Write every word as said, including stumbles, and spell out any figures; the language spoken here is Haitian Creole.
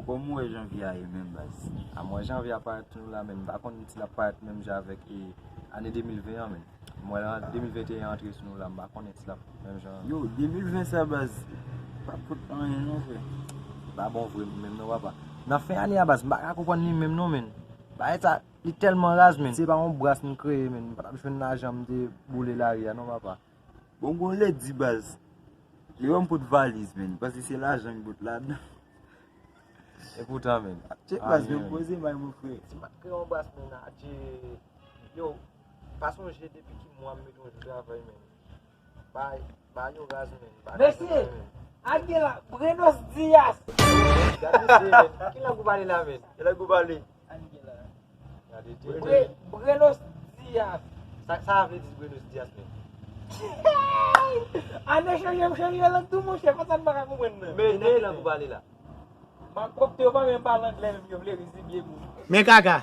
Kòman w wè janvye a ye menm, baz? A, mwen, janvye a parèt sou nou la, men m pa konn si l ap parèt menm jan avèk, e, ane de mil ven an, men. Mwen, la, de mil venteyen antre sou nou la, m pa konnen si l ap menm jan. Yo, de mil ven sa, baz, pa t pot anyen non, frè. Pa bon vre menm non, papa. Nan fen ane a, baz, m pa ka konprann li menm non, men. Bagay sa, li tèlman raz, men. Se pa yon bras m kreye, men. M pa t ap jwenn lajan m te boule lari a non, papa. Bon, gon lè di, baz. Li wè m pot valiz, men. Paske se lajan m pot ladan. Epoutan, men. Tchèk, baz, men, poze may, mon frè. Si m pa t kreye yon bras, men, adje. Yo, pa sonje depi ki mwa m mete yon jou travay, men. Bay, bay yo raz, men. Mesye, Angela, Buenos Dias. Gade mesye, men. Ki lang ou pale la, men? Ki lang ou pale? Angela. Gade, Bre-, Buenos Dias. Sa, sa vle di Buenos Dias, men? Ane chanje, m chanje lang tou, monchè, konsa n pa ka konprann nan. Men, men, ki lang ou pale la? M ap kopte yo pa menm pale anglè, menm yo vle rizibye moun. Men kaka.